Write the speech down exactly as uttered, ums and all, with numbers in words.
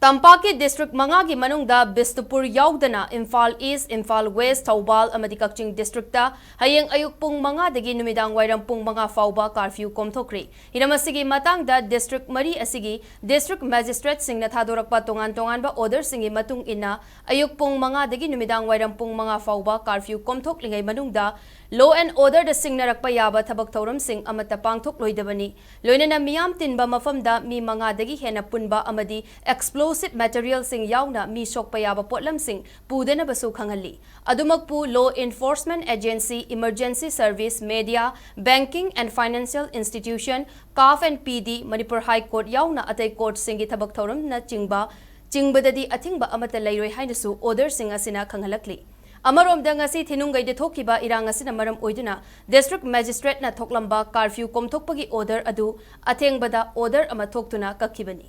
ꯇꯝꯄꯥꯛꯀꯤ district ꯃꯉꯥꯒꯤ ꯃꯅꯨꯡꯗ ꯕꯤꯁꯅꯨꯄꯨꯔ ꯌꯥꯎꯗꯅ ꯏꯝꯐꯥꯜ East, ꯏꯝꯐꯥꯜ West, ꯊꯧꯕꯥꯜ ꯑꯃꯗꯤ ꯀꯛꯆꯤꯡ district ꯍꯌꯦꯡ ꯑꯌꯨꯛ ꯄꯨꯡ ꯃꯉꯥꯗꯒꯤ ꯅꯨꯃꯤꯗꯥꯡ ꯋꯥꯏꯔꯝ ꯄꯨꯡ ꯃꯉꯥ ꯐꯥꯎꯕ curfew ꯀꯣꯝꯊꯣꯛꯈ꯭ꯔꯤ꯫ ꯍꯤꯔꯝ ꯑꯁꯤꯒꯤ ꯃꯇꯥꯡꯗ district ꯃꯔꯤ ꯑꯁꯤꯒꯤ district magistrateꯁꯤꯡꯅ ꯊꯥꯗꯣꯔꯛꯄ ꯇꯣꯉꯥꯟ ꯇꯣꯉꯥꯟꯕ orderꯁꯤꯡꯒꯤ ꯃꯇꯨꯡ ꯏꯟꯅ ꯑꯌꯨꯛ ꯄꯨꯡ ꯃꯉꯥꯗꯒꯤ ꯅꯨꯃꯤꯗꯥꯡ ꯋꯥꯏꯔꯝ ꯄꯨꯡ ꯃꯉꯥ ꯐꯥꯎꯕ curfew ꯀꯣꯝꯊꯣꯛꯂꯤꯉꯩ ꯃꯅꯨꯡꯗ law and orderꯗ ꯁꯤꯡꯅꯔꯛꯄ ꯌꯥꯕ ꯊꯕꯛ ꯊꯧꯔꯝꯁꯤꯡ ꯑꯃꯠꯇ ꯄꯥꯡꯊꯣꯛꯂꯣꯏꯗꯕꯅꯤ꯫ ꯂꯣꯏꯅꯅ ꯃꯤꯌꯥꯝ ꯇꯤꯟꯕ ꯃꯐꯝꯗ ꯃꯤ ꯃꯉꯥꯗꯒꯤ ꯍꯦꯟꯅ ꯄꯨꯟꯕ ꯑꯃꯗꯤ explosive materialꯁꯤꯡ ꯌꯥꯎꯅ ꯃꯤ ꯁꯣꯛꯄ ꯌꯥꯕ ꯄꯣꯠꯂꯝꯁꯤꯡ ꯄꯨꯗꯅꯕꯁꯨ ꯈꯪꯍꯜꯂꯤ꯫ ꯑꯗꯨꯃꯛꯄꯨ law enforcement agency, emergency service, media, banking and financial institution, CAF and PD, Manipur High Court ꯌꯥꯎꯅ ꯑꯇꯩ courtꯁꯤꯡꯒꯤ ꯊꯕꯛ ꯊꯧꯔꯝꯅꯆꯤꯡꯕ ꯆꯤꯡꯕꯗꯗꯤ ꯑꯊꯤꯡꯕ ꯑꯃꯠꯇ ꯂꯩꯔꯣꯏ ꯍꯥꯏꯅꯁꯨ orderꯁꯤꯡ ꯑꯁꯤꯅ ꯈꯪꯍꯜꯂꯛꯂꯤ꯫ ꯑꯃꯔꯣꯝꯗ, ꯉꯁꯤ ꯊꯤꯅꯨꯡꯒꯩꯗ ꯊꯣꯛꯈꯤꯕ ꯏꯔꯥꯡ ꯑꯁꯤꯅ ꯃꯔꯝ ꯑꯣꯏꯗꯨꯅ district magistrateꯅ ꯊꯣꯛꯂꯝꯕ curfew ꯀꯣꯝꯊꯣꯛꯄꯒꯤ order ꯑꯗꯨ ꯑꯊꯦꯡꯕꯗ order ꯑꯃ ꯊꯣꯛꯇꯨꯅ ꯀꯛꯈꯤꯕꯅꯤ꯫